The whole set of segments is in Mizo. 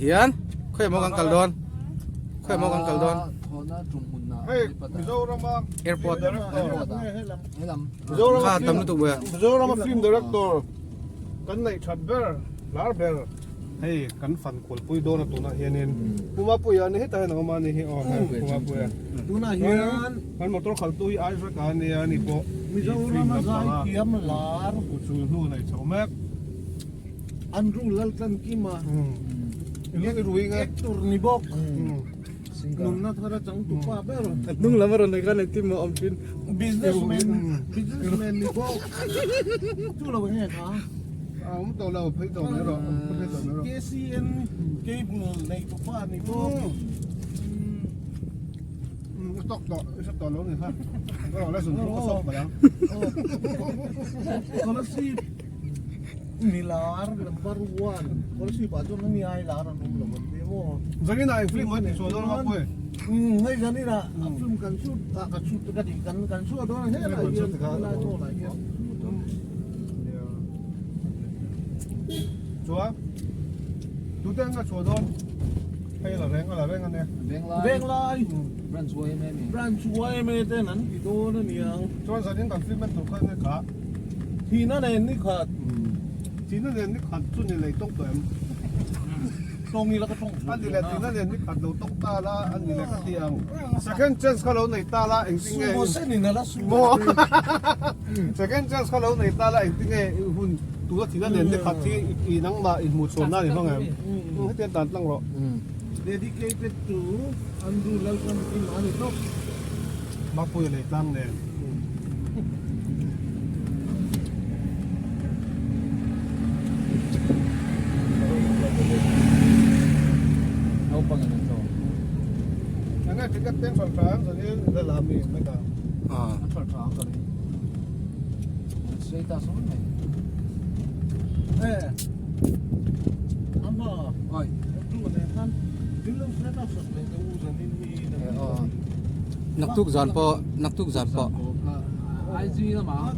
hian khawiah maw kan kal dawn khawiah maw kan kal dawn Hei Mizorama airport Mizorama kha tam lutuk bawih a Mizorama film director kan neih that ber lar ber hei kan fan kualpui dawn a tunah hianin Pu Mapuia ni hetah hian a awm a ni hi aw hei Pu Mapuia tunah hian kan motor khalhtu hi Isaac a nia ani pawh Mizorama zaithiam lar chul hnu nei chho mek Andrew Laltlankima actor ni bawk nunna thar a chang tupa ber a hnung lam a rawn nei khan engtin maw awm thin businessman businessman ni bawk chu lo enge kha a awm tawh lo phei tawh mai rawh phei tawh mai rawh KCN cable nei tupa ni bawk I tawk tawh i hre tawh lo ni kha ka rawn la zun chu ka sawp mai ang scholarship Milar number one scholarship ah chuan ani ai lar an awm lo an ti maw. Zanin ah eng film a tih chhuah dawn a pawi. Umm hei zanin ah a film kan shoot ah kan shoot ka ti kan kan chhuah dawn a helai hian helai hall ah hian. Chuan tute an ka chhuah dawn hei a la reng a la reng a nia. Venglai Branch YMA mi. Branch YMA ten an ti dawn a niang. Chuan zanin kan film en tur kha enge kha. Thihna nen ni khat. Thihna nen ni khat chu ni lei tawk tawh em? Tawng ila ka tawng A ni leh thihna nen ni khat lo tawk ta la, a ni leh ka ti ang. Second chance kha lo nei ta la engtin nge. Sumo sen in a la sumo. Maw? Second chance kha lo nei ta la engtin nge i hun tuna thihna nen ni khat hi i nangmah i hmuh chhuah nan i hmang em? Hetiang tan tlang rawh. Dedicated to Andrew Lalfamkim a ni tawp. Mapuia leh tlang nen. Naupang in an tlawm. Enge ticket peng hran hran zanin la la mi mai ta. An hran hran ka ring. An sei ta sawn mai. Eh. Ama. Oi. Tu ne khan. Din lo status le te u zanin hi. Naktuk zan pawh naktuk zan pawh. IG lamah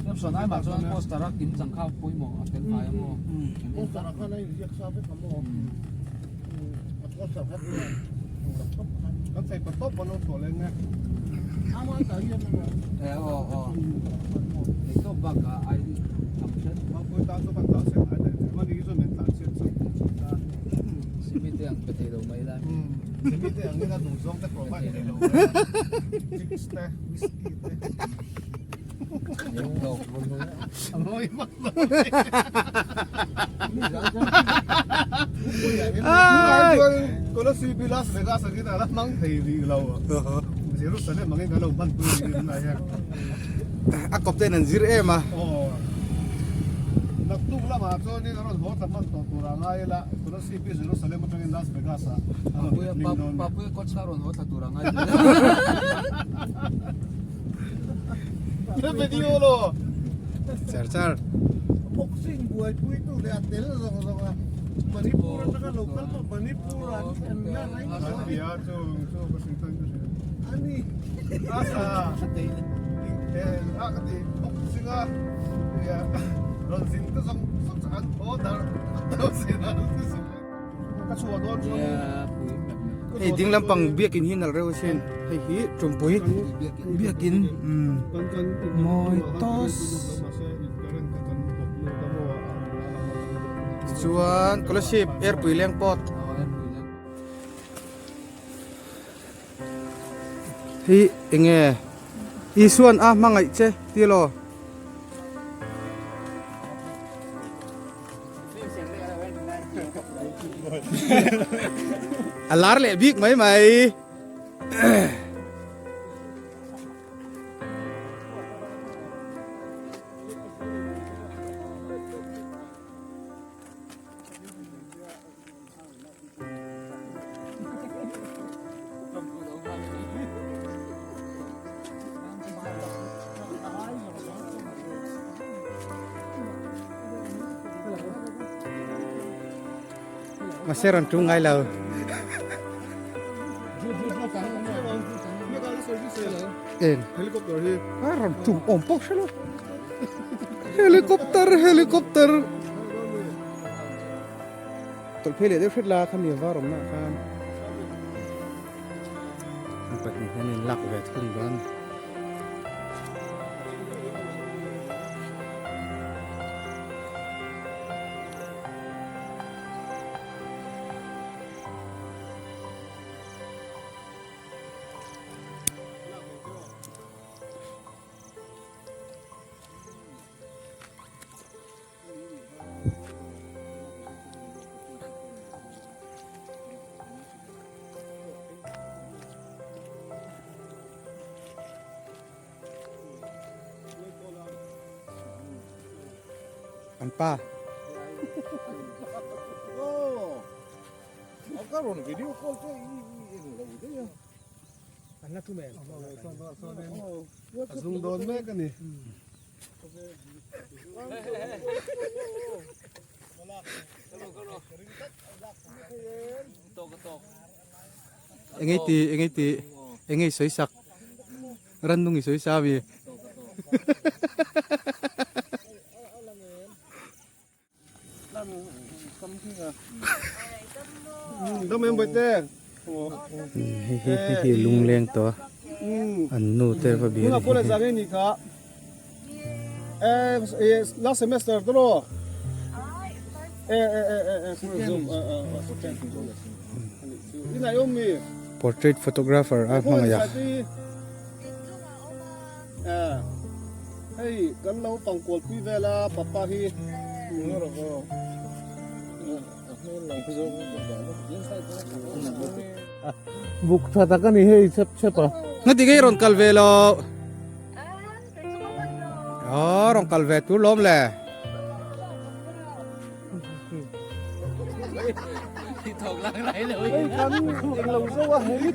Caption ai mah chuan poster a kim chang kha pawimawh a fel fai a maw. Poster ah khan a inziak sa vek a maw. A poster kha Kan thei pa tawp an lo chhuah leng e. Ama ta hian a maw. Eh aw aw. Thei tawp bakah ai tam hret. Mangpui tan chu kan tah chhiat ai daih daih. Mani hi chu min tah chhiat chak. Simi te ang pe thei lo mai la. Simi te ang in a duh zawng te provide thei lo mai la. Drinks te, whisky te. A ngawi vak lo. Tunah chuan Kolasib hi Las Vegas angin a la hmang thei rih lo. Jerusalem angin kan lo hmanpui rih tunah hian. A kawp ten an zir em a. Aw. Naktuk lamah chuanin a rawn haw ta hman tawh tur a ngai ila, tuna CP Jerusalem atangin Las Vegas ah a rawn hming dawn. Papuia coach kha a rawn haw thla tur a ngai ila. La video lo. Char char. Boxing buaipui tu leh a tel zawng zawng a. Manipur atanga lo kal pawh Manipur an thlen na reng. Nia chu chu ka hrilh tan ka hrilh. Ani. Asa. A ka ti boxing a rawn zin te zawng zawng chu an thaw dar tho sin a ka chhuah dawn chuan Hei ding lampang biakin hi nalh reuh asin hei hi tumpui biakin mawi toss chuan Kolasib airpui leng pawt. Hi enge Isuan a hmangaih che ti law. A lar leh bik mai mai. Mahse rawn tum ngai lo. En. Helicopter hi. A rawn tum awm pawh hre lo. Helicopter helicopter Tawlh phei leh deuh hret la khami var awmna ah khan an pahnih hian in lak ve thung dawn. An pa. A zung dawn mek a ni. Engei ti engei ti engei sawi sak rannung i sawi sa ami. Hei hi hei hi lungleng tawh a an nu te va bia a ni hi. Portrait photographer a hmangaih a. Hei kan lo pangkualpui vel a papa hi Buk tha tak a ni hei chep chep a. Ngati nge i rawn kal ve lo? Aw rawn kal ve tur lawm le. Hei kan englo zo a hei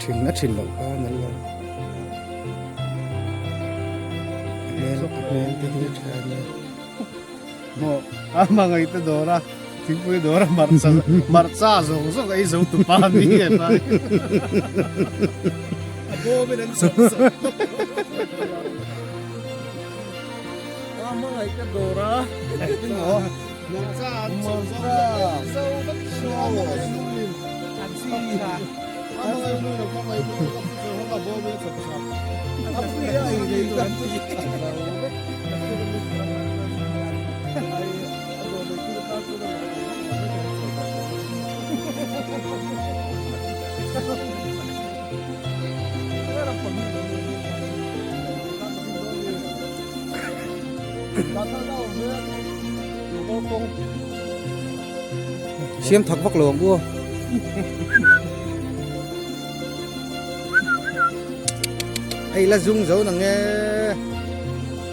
Thin a thin loh kha nal lo. Hmel hmel te hi tha ania. Maw a hmangaih te dawr a thingpui dawr a hmarcha hmarcha zawng zawng ei zo tu pa ni e pa a bawm in an sawp sawp a hmangaih te dawr a hmarcha an sawp sawp zo vek a hmangaih nu in a hmangaih nu in a hmangaih nu in a bawm in a sawp sawp a pui a ei rei ta Siam thak vak lo ang u. Hei la zung zo nang e.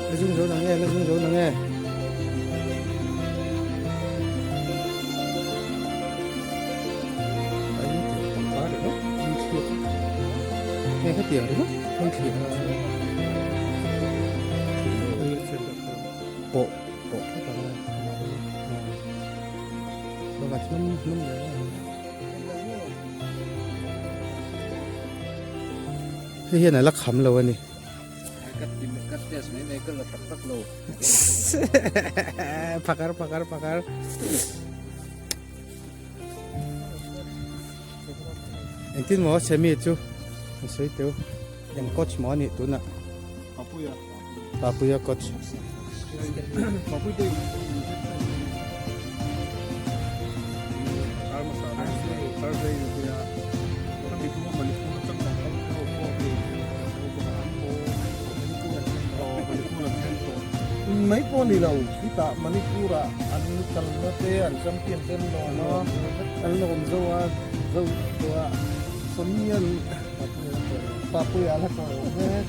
La zung zo nang e, la zung zo nang e. Hei hetiang ringawt hei thlir a pawh pawh phawt ang a bawk a hnum hnum leh Hei hian a la kham lo a ni. Phakar phakar phakar. Engtin maw Semi chu a sawi teu. Eng coach maw a nih tunah? Papuia. Papuia coach. Papuia. Mai pawh ni lo chutah Manipur ah an kalna te an champion te an lawm a an lawm zo a zo tawh a Sawmian Papuia la tawh lo mek.